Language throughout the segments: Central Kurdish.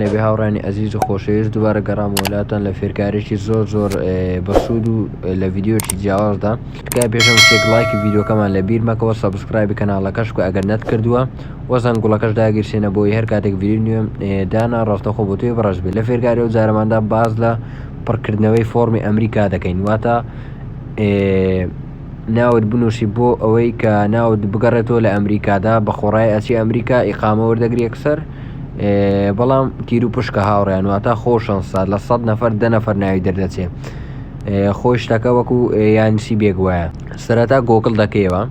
لێبێ هاوڕێیانی ئەزیز و خۆشەویست دووبارە گەڕامەوە لاتان لە فێرکاریی زۆر زۆر بەسوود و لە ڤیدیۆکی جیاوازدا تکایە پێش هەموو شتێک ڵایکی ڤیدیۆکەمان لە بیر مەکەوە subscribe ی کەناڵەکەش بکە ئەگەر نەتکردووە وە زەنگوڵەکەش داگیرسێنە بۆی هەر کاتێک ڤیدیۆی نوێم دانا ڕاستەوخۆ بۆ تۆی بەڕێز بێت لە فێرکاری ئەو جارەماندا باس لە پڕکردنەوەی فۆڕمی ئەمریکا دەکەین واتە ناوت بنووسی بۆ ئەوەی کە ناوت بگەڕێتەوە لە ئەمریکادا بە خۆڕای ئەچی ئەمریکا ئیقامە وەردەگری یەکسەر بەڵام تیر و پشکە هاوڕیان واتە خۆشەن سات لە سەد نەفەر دە نەفەر ناوی دەردەچێ خۆی شتەکە وەکو یانسی بێک وایە سەرەتا گۆگڵ دەکەیەوە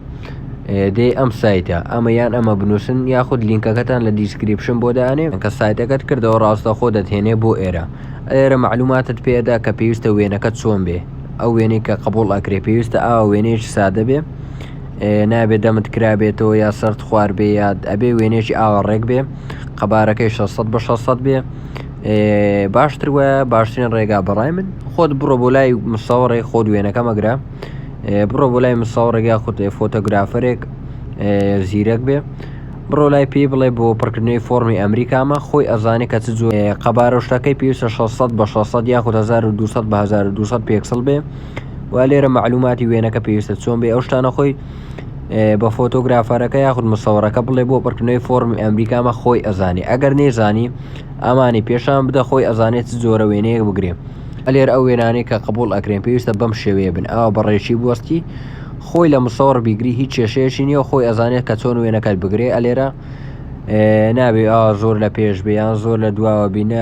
دێ ئەم سایتە ئەمە یان ئەمە بنووسن یاخود لینکەکەتان لە description بۆ دانێ کە سایتەکەت کردەوە ڕاستە خۆ دەتهێنێ بۆ ئێرە ئێرە معلوماتت پێدا کە پێویستە وێنەکە چۆن بێ ئەو وێنەی کە قبوڵ ئەکرێ پێویستە ئاوا وێنەیەکی سادە بێ نابێ دەمت کرابێتەوە یا سەرت خوار بێ یا ئەبێ وێنەیەکی ئاوا ڕێک بێ قەبارەکەی 600 بە 600 بێ باشتر وایە باشترین ڕێگا بەڕای من خۆت بڕۆ بۆ لای مسەوەڕێک خۆت وێنەکە مەگرە بڕۆ بۆ لای مسەوەڕێک یاخود photographer ێک زیرەک بێ بڕۆ لای پێی بڵێ بۆ پڕکردنەوەی فۆڕمی ئەمریکامە خۆی ئەزانێ کە چ جۆ قەبارە و شتەکەی پێویستە 600 بە 600 یاخود 1200 بە 1200 پێکسڵ بێ و لێرە مەعلوماتی وێنەکە پێویستە چۆن بێ ئەو شتانە خۆی بە photographer ەکە یاخود مسەوەڕەکە بڵێ بۆ پڕکردنەوەی فۆڕمی ئەمریکامە خۆی ئەزانێ ئەگەر نەیزانی ئەمانی پێشان بدە خۆی ئەزانێت چ جۆرە وێنەیەک بگرێ ئەلێر ئەو وێنانەی کە قبوڵ ئەکرێن پێویستە بەم شێوەیە بن ئاوا بەڕێکی بوەستی خۆی لە مسەوەڕ بیگری هیچ کێشەیەکی نییە و خۆی ئەزانێت کە چۆن وێنەکەت بگرێ ئەلێرە نابێ ئا زۆر لە پێش بێ یان زۆر لە دواوە بینە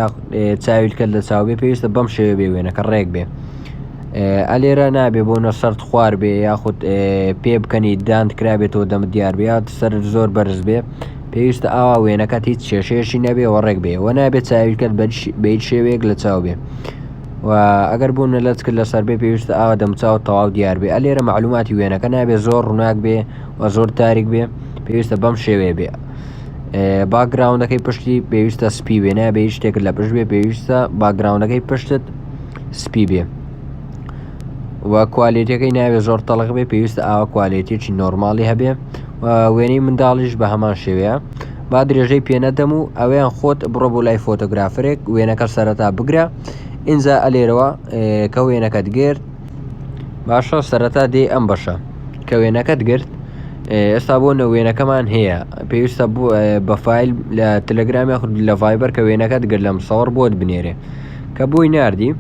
چاویلکەت لە چاو بێ پێویستە بەم شێوە بێ وێنەکە ڕێک بێ ئەلێرە نابێ بۆ نە سەرت خوار بێ یاخود پێ بکەنی دانت کرابێتەوە دەمت دیار بێ یاد سەر زۆر بەرز بێ پێویستە ئاوا وێنەکەت هیچ کێشەیەکی نەبێ و ڕێک بێ و نابێت چاویلکەت بە هیچ شێوەیەک لە چاو بێ و ئەگەر بۆ نە لەچکت لەسەر بێ پێویستە ئاوا دەموچاوت تەواو دیار بێ ئەلێرە مەعلوماتی وێنەکە نابێ زۆر ڕووناک بێ و زۆر تاریک بێ پێویستە بەم شێوەیە بێ background ەکەی پشتی پێویستە سپی بێ نابێ هیچ شتێکت لە پشت بێ پێویستە background ەکەی پشتت سپی بێ و quality ەکەی ناوێ زۆر تەڵخ بێ پێویستە ئاوا quality ێکی normal ی هەبێ و وێنەی منداڵیش بە هەمان شێوەیە با درێژەی پێ نەدەم و ئەویان خۆت بڕۆ بۆ لای photographer ێک وێنەکە سەرەتا بگرە ئینجا ئەلێرەوە کە وێنەکەت گرت باشە سەرەتا دێ ئەم بەشە کە وێنەکەت گرت ئێستا بۆ نە وێنەکەمان هەیە پێویستە بە فایل لە تەلەگرام یاخود لە ڤایبەر کە وێنەکەت گرت لە مسەوەڕ بۆت بنێرێ کە بۆی ناردی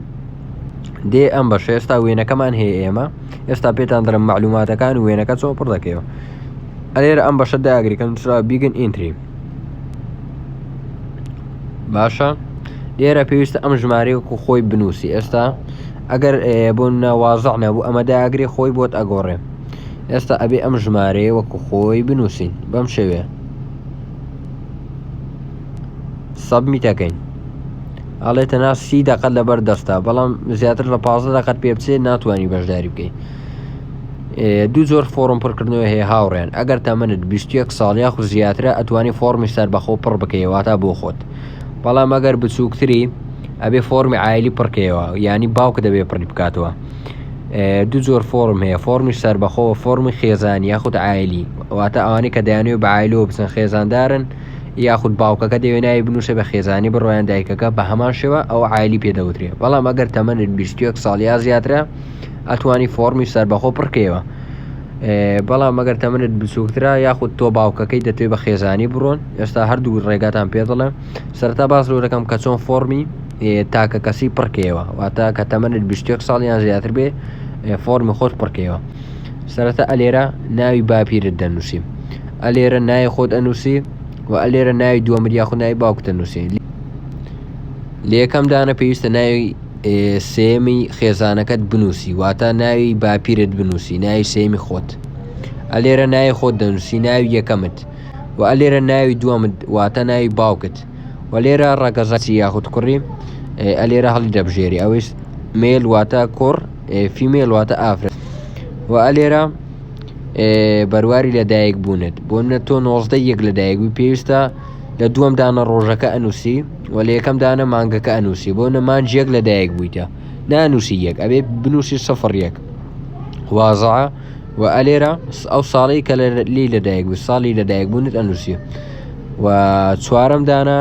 دێ ئەم بەشە ئێستا وێنەکەمان هەیە ئێمە ئێستا پێتان دەڵێم مەعلوماتەکان و وێنەکە چۆن پڕ دەکەیەوە ئەلێرە ئەم بەشە داگری کە نووسراوە begin entry باشە لێرە پێویستە ئەم ژمارەیە وەکو خۆی بنووسی ئێستا ئەگەر بۆ نەوازع نەبوو ئەمە داگرێ خۆی بۆت ئەگۆڕێ ئێستا ئەبێ ئەم ژمارەیە وەکو خۆی بنووسین بەم شێوەیە submit ەکەین ئەڵێ تەنها سی دەقەت لەبەر دەستە بەڵام زیاتر لە 15 دەقەت پێ بچێت ناتوانانی بەشداری بکەیت دوو جۆر فۆڕم پڕکردنەوە هەیە هاوڕێن ئەگەر تەمەنت 21 ساڵ یاخود زیاترە ئەتوانی فۆڕمی سەربەخۆ پڕ بکەی واتا بۆ خۆت بەڵام ئەگەر بچووکتری ئەبێ فۆڕمی عایلی پڕکەیەوە یانی باوک دەبێ پڕی بکاتەوە دوو جۆر فۆڕم هەیە فۆڕمی سەربەخۆ فۆڕمی خێزانی یاخود عایلی واتە ئەوانەی کە دەیانەوێت بە عایلەوە بچن خێزاندارن یاخود باوکەکە دەیەوێت ناوی بنووسێ بە خێزانی بڕۆیان دایکەکە بە هەمان شێوە ئەوە عایلی پێ دەوترێ بەڵام ئەگەر تەمەنت 21 ساڵ یا زیاترە ئەتوانی فۆڕمی سەربەخۆ پڕکەیەوە بەڵام ئەگەر تەمەنت بچووکترە یاخود تۆ باوکەکەی دەتوێ بە خێزانی بڕۆن ئێستا هەردوو ڕێگاتان پێ دەڵێم سەرەتا باس لەوە دەکەم کە چۆن فۆڕمی تاکە کەسی پڕکەیەوە واتە کە تەمەنت 21 ساڵ یان زیاتر بێ فۆڕمی خۆت پڕکەیەوە سەرەتا ئەلێرە ناوی باپیرت دەنووسی ئەلێرە ناوی خۆت ئەنووسی و ئەلێرە ناوی دووەمت یاخود ناوی باوکت ئەنووسی لە یەکەم دانە پێویستە ناوی سێیەمی خێزانەکەت بنووسی واتە ناوی باپیرت بنووسی ناوی سێیەمی خۆت ئەلێرە ناوی خۆت دەنووسی ناوی یەکەمت و ئەلێرە ناوی دووەمت واتە ناوی باوکت و لێرە ڕەگەزەچی یاخود کوڕی ئەلێرە هەڵی دەبژێری ئەوەی male واتە کوڕ female واتە ئافرەت و ئەلێرە بەرواری لەدایک بوونت بۆ نە تۆ 19 یەک لەدایک بووی پێویستە لە دووەم دانە ڕۆژەکە ئەنووسی و لە یەکەم دانە مانگەکە ئەنووسی بۆ نە مانج یەک لەدایک بوویتە نانووسی یەک ئەبێ بنووسی سفر یەک وازعە و ئەلێرە ئەو ساڵی کە لی لەدایک بوو ساڵی لەدایک بوونت ئەنووسی و چوارەم دانە.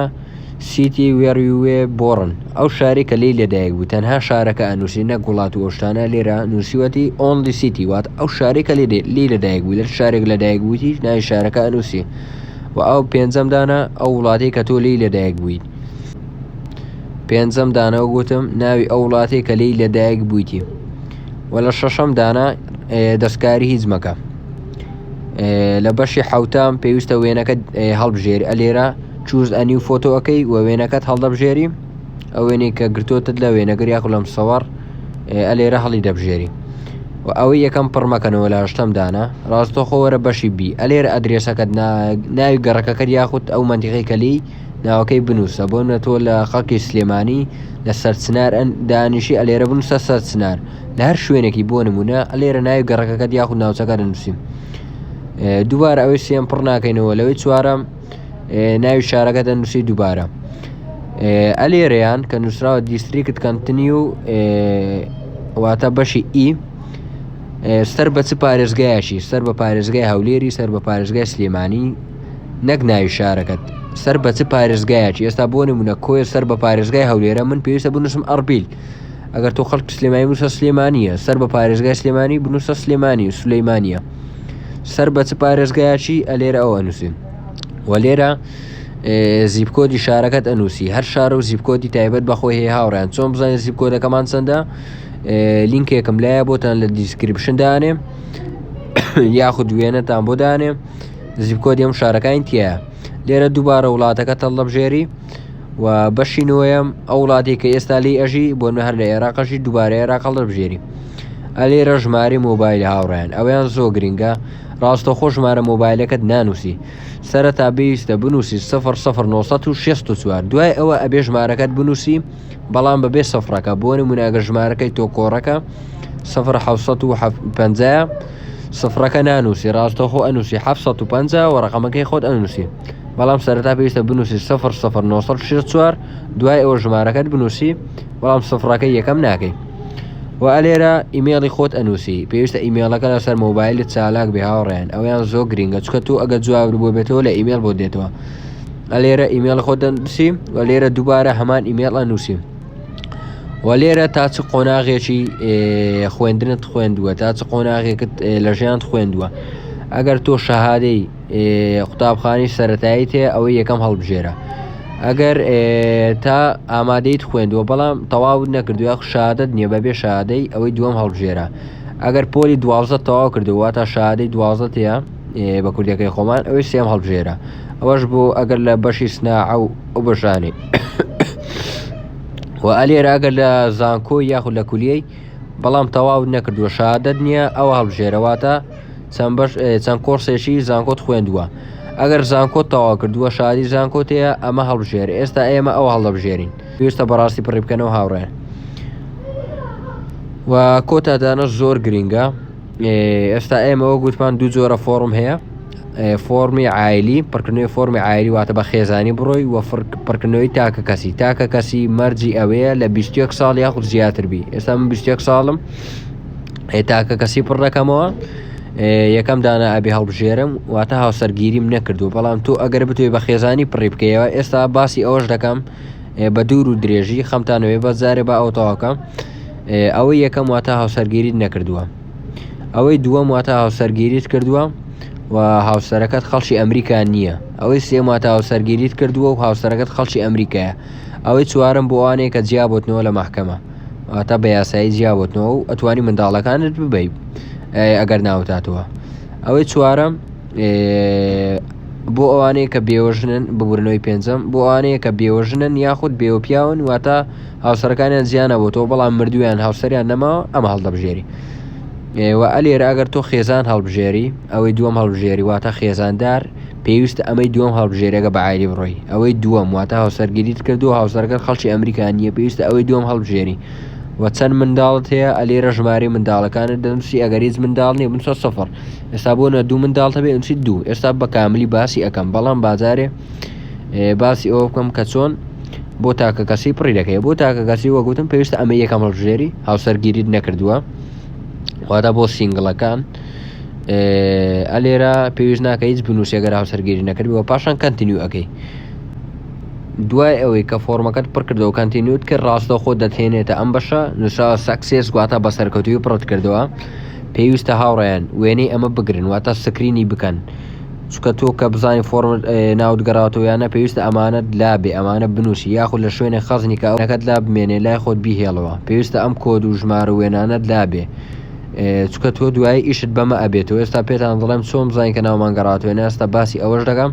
City where you were born ئەو شارەی کە لێی لەدایک بووی تەنها شارەکە ئەنووسی نەک وڵات و ئەو شتانە لێرە نووسیوەتی only city وات ئەو شارەی کە لێی لەدایک بووی لە شارێک لەدایک بوویتیش ناوی شارەکە ئەنووسی و ئەو پێنجەم دانە ئەو وڵاتەی کە تۆ لێی لەدایک بوویت پێنجەم دانە و گوتم ناوی ئەو وڵاتەی کە لێی لەدایک بوویتی و لە شەشەم دانە دەستکاری هیچ مەکە لە بەشی حوتام پێویستە وێنەکە هەڵبژێری ئەلێرە choose a new photo ئەەکەی و وێنەکەت هەڵدەبژێری ئەو وێنەی کە گرتوتت لە وێنەگر یاخو لەم سەوەڕ ئەلێرە هەڵی دەبژێری و ئەوەی یەکەم پڕمەکەنەوە لە هەشتەم دانا ڕاستەخۆ وەرە بەشی بی ئەلێرە address ەکەت ناوی گەڕەکەکەت یاخود ئەو مەنتیقەی کە لێی ناوەکەی بنووسە بۆ نە تۆ لە خەڵکی سلێمانی لە سەرچنار دانیشی ئەلێرە بنووسە سەرچنار لە هەر شوێنێکی بۆ نمونە ئەلێرە ناوی گەڕەکەکەت یاخود ناوچەکە دەنووسیم دووبارە ئەوەی سێم پڕ ناکەینەوە لەوەی چوارەم ناوی شارەکە دەنووسی دووبارە ئەلێرەیان کە نووسراوە district county و واتە بەشی ئی سەر بە چ پارێزگایەکی سەر بە پارێزگای هەولێری سەر بە پارێزگای سلێمانی نەک ناوی شارەکەت سەر بە چ پارێزگایەکی ئێستا بۆ نمونە کۆیە سەر بە پارێزگای هەولێرە من پێویستە بنووسم ئەربیل ئەگەر تۆ خەڵک سلێمانی بنووسە سلێمانیە سەر بە پارێزگای سلێمانی بنووسە سلێمانی و سلەیمانە سەر بە چ پارێزگایەکی ئەلێرە ئەوە نووسین و لێرە zip code ی شارەکەت ئەنووسی هەر شارە و zip code ی تایبەت بەخۆی هەیە هاوڕیان چۆن بزانین zip code ەکەمان چەندە لینکێکم لایە بۆتان لە description دانێ یاخود وێنەتان بۆ دانێ zip code ی ئەم شارەکانی تایە لێرە دووبارە وڵاتەکە هەڵدەبژێری و بەشی نۆیەم ئەو وڵاتی کە ئێستا لی ئەژی بۆ هەر لە عێراقەشی دووبارە عێراق هەڵدەبژێری ئەلێرە ژماری مۆبایل هاوڕێن ئەویان زۆر گرنگە ڕاستەخۆ ژمارە مۆبایلەکەت نانووسی سەرەتا پێویستە بنووسی 0 0 964 دوای ئەوە ئەبێ ژمارەکەت بنووسی بەڵام بەبێ سفرەکە بۆ نمونە ئەگەر ژمارەکەی تۆ کۆڕەکە 0 750 سفرەکە نانووسی ڕاستەخۆ ئەنووسی 750 و ڕقەمەکەی خۆت ئەنووسی بەڵام سەرەتا پێویستە بنووسی 0 0 964 دوای ئەوە ژمارەکەت بنووسی بەڵام سفرەکەی یەکەم ناکەی و ئەلێرە ئیمێڵی خۆت ئەنووسی پێویستە ئیمێڵەکە لەسەر مۆبایلت چالاک بێ هاوڕێیان ئەویان زۆر گرینگە چکە تۆ ئەگەر جواب بۆ بێتەوە لە ئیمێڵ بۆ دێتەوە ئەلێرە ئیمێڵ خۆت دەنووسی و لێرە دووبارە هەمان ئیمێڵ ئەنووسی و لێرە تا چ قۆناغێکی خوێندنت خوێندووە تا چ قۆناغێکت لە ژیانت خوێندووە ئەگەر تۆ شەهادەی قوتابخانەی سەتایی تێ ئەوەی یەکەم هەڵبژێرە ئەگەر تا ئامادەیت خوێندووە بەڵام تەواوت نەکردو یاخ شادت نییە بەبێ شادەی ئەوەی دووەم هەڵبژێرە ئەگەر پۆلی دوازدە تەواو کردو واتە شادەی دوازدە تەیە بە کوردەکەی خۆمان ئەوەی سێم هەڵبژێرە ئەوەش بۆ ئەگەر لە بەشی سناعە و ئەو بەشانی و ئەلێرە ئەگەر لە زانکۆ یاخود لە کولیەی بەڵام تەواو نەکردووە شادت نییە ئەوە هەڵبژێرەواتە چەند بەش چەند کۆرسێکی زانکۆت خوێندووە ئەگەر زانکۆت تەواو کردووە شادی زانکۆت هەیە ئەمە هەڵبژێر ئێستا ئێمە ئەوە هەڵدەبژێرین پێویستە بەڕاستی پڕی بکەنەوە هاوڕێ و کۆتا دانە زۆر گرنگە ئێستا ئێمە وە گوتمان دوو جۆرە فۆڕم هەیە فۆرمی عایلی پڕکردنەوەی فۆرمی عایلی واتە بە خێزانی بڕۆی و پڕکردنەوەی تاکە کەسی تاکە کەسی مەرجی ئەوەیە لە 21 ساڵ یاخود زیاتر بی ئێستا من 21 ساڵم تاکە کەسی پڕ دەکەمەوە یەکەم دانا ئەبێ هەڵبژێرم واتە هاوسەرگیریم نەکردو بەڵام تۆ ئەگەر بتوێ بە خێزانی پڕی بکەیەوە ئێستا باسی ئەوەش دەکەم بە دوور و درێژی خەمتانەوەی بە جارێ بە ئەو تەواکەم ئەوەی یەکەم واتە هاوسەرگیریت نەکردووە ئەوەی دووەم واتە هاوسەرگیریت کردووە و هاوسەرەکەت خەڵکی ئەمریکا نییە ئەوەی سێم واتە هاوسەرگیریت کردووە و هاوسەرەکەت خەڵکی ئەمریکایە ئەوەی چوارم بۆ ئەوانەیە کە جیابوتنەوە لە مەحکەمە واتە بە یاسایی جیابوتنەوە و ئەتوانی منداڵەکانت ببەی ئەگەر ناوتاتەوە ئەوەی چوارەم بۆ ئەوانەیە کە بێوەژنن ببورنەوەی پێنجەم بۆ ئەوانەیە کە بێوەژنن یاخود بێوە پیاون واتە هاوسەرەکانیان جیانە بۆ تۆ بەڵام مردویان هاوسەریان نەماوە ئەمە هەڵدەبژێری و ئەلێرە ئەگەر تۆ خێزان هەڵبژێری ئەوەی دووەم هەڵبژێری واتە خێزاندار پێویستە ئەمەی دووەم هەڵبژێرێگە بە عایلی بڕۆی ئەوەی دووەم واتە هاوسەرگیریت کردو هاوسەرەکەت خەڵکی ئەمریکا نییە پێویستە ئەوەی دووەم هەڵبژێری و چەند منداڵت هەیە ئەلێرە ژمارەی منداڵەکانت دەنووسی ئەگەر هیچ منداڵ نییە بنووسە سفر ئێستا بۆ نە دوو منداڵ هەبێ ئەنووسی دوو ئێستا بە کاملی باسی ئەەکەم بەڵام بازارێ باسی ئەوە بکەم کە چۆن بۆ تاکە کەسی پڕی دەکەی بۆ تاکە کەسی وەگوتم پێویستە ئەمە یەکەم هەڵبژێری هاوسەرگیریت نەکردووە واتە بۆ single ەکان ئەلێرە پێویست ناکە هیچ بنووسێ گەر هاوسەرگیری نەکردووە پاشان continue ئەەکەی. دوای ئەوەی کە فۆرمەکەت پڕکردەوە continue ت کرد ڕاستەوخۆ دەتهێنێتە ئەم بەشە نووسراوە success واتە بە سەرکەوتووی پڕت کردەوە پێویستە هاوڕێیان وێنەی ئەمە بگرن واتە screen ی بکەن چونکە تۆ کە بزانی فۆرمت ناوت گەڕاوەتەوە یان نا پێویستە ئەمانەت لابێ ئەمانە بنووسی یاخود لە شوێنێک خەزنی کە ئەوەکەت لا بمێنێ لای خۆت بیهێڵەوە پێویستە ئەم کۆد و ژمارە و وێنانەت لابێ چونکە تۆ دوایی ئیشت بەمە ئەبێتەوە ئێستا پێتان دەڵێم چۆن بزانین کە ناومان گەڕاتەوە ئێستا باسی ئەوەش دەکەم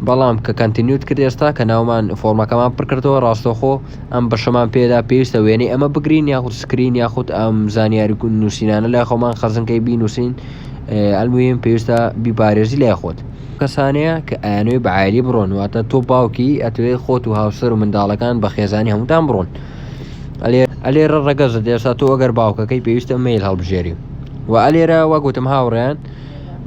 بەڵام کە continue ت کرد ئێستا کە ناومان فۆرمەکەمان پڕکردەوە ڕاستەوخۆ ئەم بەشەمان پێدا پێویستە وێنەی ئەمە بگرین یاخود screen یاخود ئەم زانیاری نووسینانە لای خۆمان خەزنکەی بینوسین المهم پێویستە بیپارێزی لای خۆت. کەسانەیە کە ئەیانەوێ بە عایلی بڕۆن واتە تۆ باوکی ئەتەوێ خۆت و هاوسەر و منداڵەکان بە خێزانی هەمووتان بڕۆن ئەلێرە ڕەگەزت ئێستا تۆ ئەگەر باوکەکەی پێویستە male هەڵبژێری و ئەلێرە وەک وتم هاوڕێیان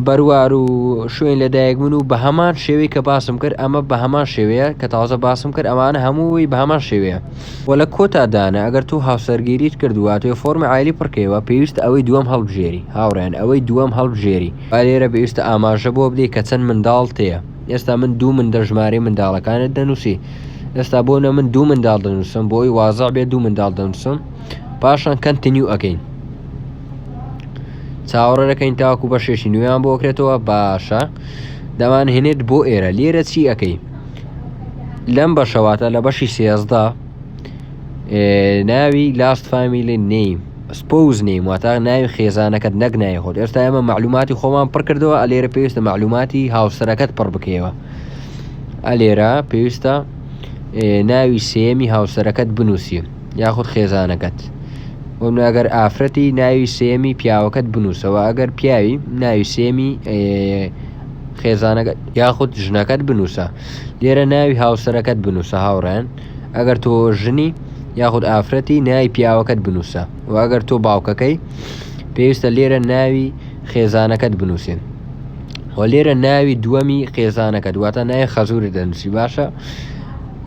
بەروار و شوێن لەدایک بوون و بە هەمان شێوەی کە باسم کرد ئەمە بە هەمان شێوەیە کە تازە باسم کرد ئەمانە هەمووی بە هەمان شێوەیە وە لە کۆتا دانە ئەگەر تۆ هاوسەرگیریت کردووە ئەتەوێ فۆرمی عایلی پڕکەیەوە پێویستە ئەوەی دووەم هەڵبژێری هاوڕێیان ئەوەی دووەم هەڵبژێری با لێرە پێویستە ئاماژە بۆ بدەی کە چەند منداڵت هەیە ئێستا من دوو مندە ژمارەی منداڵەکانت دەنووسی ئێستا بۆ نە من دوو منداڵ دەنووسم بۆی وازع بێ دوو منداڵ دەنووسم پاشان continue ئەکەین چاوەڕێ دەکەین تاکو بەشێکی نوێیان بۆ کرێتەوە باشە دەمان هێنێت بۆ ئێرە لێرە چی ئەەکەی لەم بەشەواتە لە بەشی 13 ناوی last family name spouse name واتە ناوی خێزانەکەت نەک ناوی خۆت ئێستا ئێمە معلوماتی خۆمان پڕ کردەوە ئەلێرە پێویستە معلوماتی هاوسەرەکەت پڕ بکەیەوە ئەلێرە پێویستە ناوی سێمی هاوسەرەکەت بنووسی یاخود خێزانەکەت بۆ ئەگەر ئافرەتی ناوی سێمی پیاوەکەت بنووسەوە ئەگەر پیاوی ناوی سێمی خێزانەکەت یاخود ژنەکەت بنووسە لێرە ناوی هاوسەرەکەت بنووسە هاوڕێن ئەگەر تۆ ژنی یاخود ئافرەتی ناوی پیاوەکەت بنووسە و ئەگەر تۆ باوکەکەی پێویستە لێرە ناوی خێزانەکەت بنووسین و لێرە ناوی دووەمی خێزانەکەت واتە ناوی خەزوورت دەنووسی باشە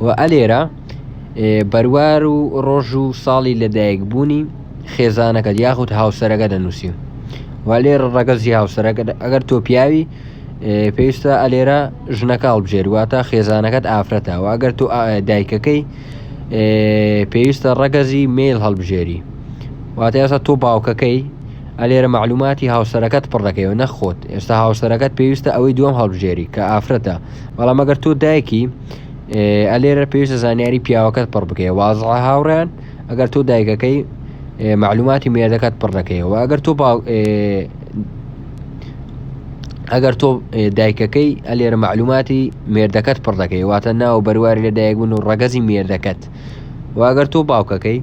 و ئەلێرە بەروار و ڕۆژ و ساڵی لەدایکبوونی خێزانەکەت یاخود هاوسەرەکە دەنووسی و لێرە ڕەگەزی هاوسەرەکە ئەگەر تۆ پیاوی پێویستە ئەلێرە ژنەکە هەڵبژێری واتە خێزانەکەت ئافرەتە و ئەگەر تۆ دایکەکەی پێویستە ڕەگەزی male هەڵبژێری واتە ئێستا تۆ باوکەکەی ئەلێرە معلوماتی هاوسەرەکەت پڕ دەکەیەوە نەخۆت ئێستا هاوسەرەکەت پێویستە ئەوەی دووەم هەڵبژێری کە ئافرەتە بەڵام ئەگەر تۆ دایکی ئەلێرە پێویستە زانیاری پیاوەکەت پڕ بکەیە وازعە هاوڕێیان ئەگەر تۆ دایکەکەی معلوماتی مێردەکەت پڕ دەکەیەوە ئەگەر تۆ ئەگەر تۆ دایکەکەی ئەلێرە معلوماتی مێردەکەت پڕ دەکەی واتە ناو بەرواری لە دایکبوون و ڕەگەزی مێردەکەت و ئەگەر تۆ باوکەکەی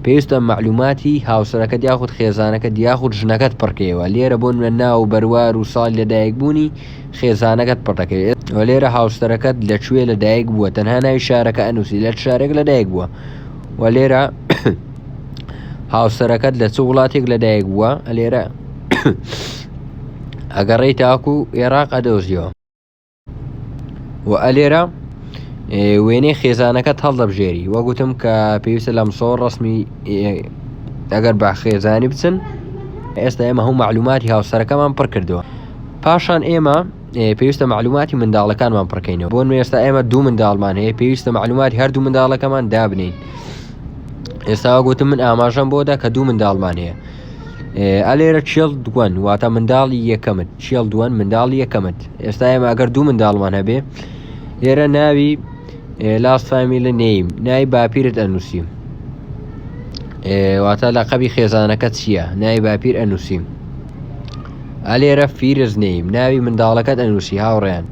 پێویستە معلوماتی هاوسەرەکەت یاخود خێزانەکەت یاخود ژنەکەت پڕکەیەوە لێرە بۆ نمونە ناو بەروار و ساڵ لەدایکبوونی خێزانەکەت پڕ دەکەوێت و لێرە هاوسەرەکەت لە کوێ لەدایک بووە تەنها ناوی شارەکە ئەنووسی لە شارێک لەدایک بووە و لێرە هاوسەرەکەت لە چ وڵاتێک لەدایک بووە لێرە ئەگەڕێی تاکو ئێراق ئەدۆزیەوە و ئەلێرە وێنەی خێزانەکەت هەڵدەبژێری وەگوتم کە پێویستە لە مسۆ ڕسمی ئەگەر بە خێزانی بچن ئێستا ئێمە هەموو معلوماتی هاوسەرەکەمان پڕ کردووە پاشان ئێمە پێویستە معلوماتی منداڵەکانمان پڕکەینەوە بۆ نوێ ئێستا ئێمە دوو منداڵمان هەیە پێویستە معلوماتی هەردوو منداڵەکەمان دابنین ئێستا گوتم من ئاماژەم بۆدا کە دوو منداڵمان هەیە ئەلێرە child one واتە منداڵی یەکەمت child one منداڵی یەکەمت ئێستا ئێمە ئەگەر دوو منداڵمان هەبێ لێرە ناوی last family name ناوی باپیرت ئەنووسی واتە لە قەبی خێزانەکە چییە ناوی باپیر ئەنووسی ئەلێرە first name ناوی منداڵەکەت ئەنووسی هاوڕێیان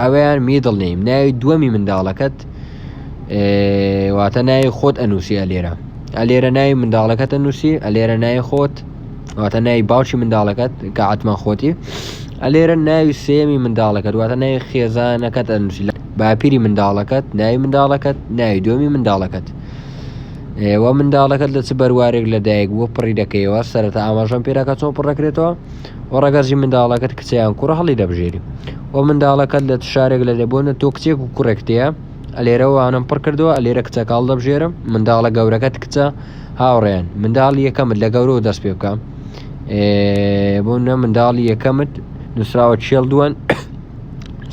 ئەویان middle name ناوی دووەمی منداڵەکەت واتە ناوی خۆت ئەنووسی ئەلێرە ئەلێرە ناوی منداڵەکەت ئەنووسی ئەلێرە ناوی خۆت واتە ناوی باوکی منداڵەکەت کە عتمان خۆتی ئەلێرە ناوی سێمی منداڵەکەت واتە ناوی خێزانەکەت ئەنووسی باپیری منداڵەکەت ناوی منداڵەکەت ناوی دووەمی منداڵەکەت ئێوە منداڵەکەت لە چ بەروارێک لەدایک بووە پڕی دەکەیەوە سەرەتا ئاماژەم پێداکە چۆن پڕ دەکرێتەوە و ڕەگەزی منداڵەکەت کچیان کوڕە هەڵی دەبژێری و منداڵەکەت لە شارێک لە لێبوونە تۆ کچێک و کوڕێک تەیە ئەلێرە وانم پڕ کردەوە ئەلێرە کچەکە هەڵدەبژێرم منداڵە گەورەکەت کچە هاوڕێیان منداڵی یەکەمت لە گەورەوە دەست پێ بکە بۆ نە منداڵی یەکەمت نووسراوە child one.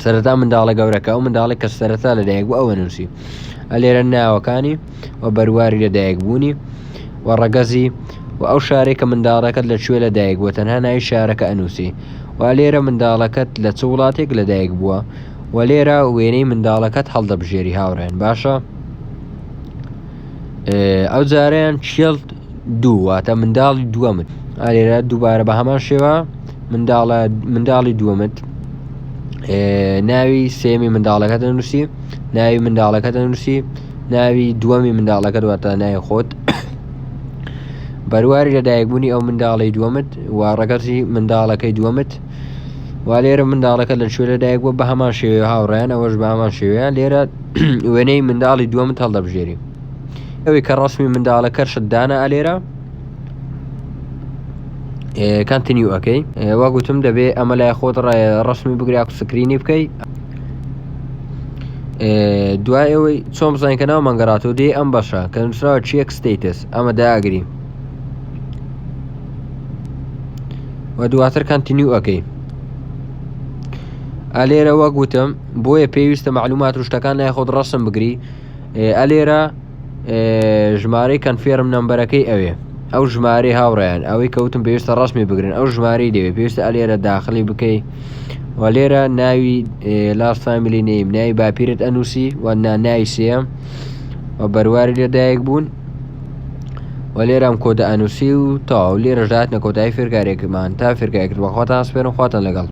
سەرەتا منداڵە گەورەکە ئەو منداڵێک کە سەرەتا لەدایک بوو ئەوە نووسی ئەلێرە ناوەکانی و بەرواری لەدایک بوونی و ڕەگەزی و ئەو شارێک کە منداڵەکەت لە کوێ لەدایک بووە تەنها ناوی شارەکە ئەنووسی و لێرە منداڵەکەت لە چ وڵاتێک لەدایک بووە و لێرە وێنەی منداڵەکەت هەڵدەبژێری هاوڕێن باشە ئەو جارەیان child دوو واتە منداڵی دووەمت ئالێرە دووبارە بە هەمان شێوە منداڵە منداڵی دووەمت ناوی سێمی منداڵەکە دەنووسی ناوی منداڵەکە دەنووسی ناوی دووەمی منداڵەکە دواتە ناوی خۆت بەرواری لەدایکبوونی ئەو منداڵی دووەمت و ڕەگەزی منداڵەکەی دووەمت وا لێرە منداڵەکە لە کوێ لەدایک بووە بە هەمان شێوەیە هاوڕێیان ئەوەش بە هەمان شێوەیە لێرە وێنەی منداڵی دووەمت هەڵدەبژێری ئەوەی کە ڕسمی منداڵەکەشت دانا ئەلێرە continue ئەەکەی وا گوتم دەبێ ئەمە لای خۆت ڕسمی بگرا screen ی بکەی دوای ئەوەی چۆن بزانین کە ناومان گەڕاتەوە دێ ئەم بەشە کە نووسراوە check status ئەمە داگری و دواتر continue ئەەکەی ئەلێرە وەک وتم بۆیە پێویستە معلومات و شتەکان لای خۆت ڕسم بگری ئەلێرە ژمارەی confirm number ەکەی ئەوێ ئەو ژمارەی هاوڕێیان ئەوەی کەوتم پێویستە ڕسمی بگرن ئەو ژمارەی دەوێت پێویستە ئەلێرە داخلی بکەی و لێرە ناوی last family name ناوی باپیرت ئەنووسی و ناوی سێم و بەرواری لەدایک بوون و لێرە ئەم کۆدە ئەنووسی و تەواو لێرەش داهاتنە کۆتایی فێرکاریەکەمان تا فێرکاریەکەت بەخواتان سپێرم خواتان لەگەڵ.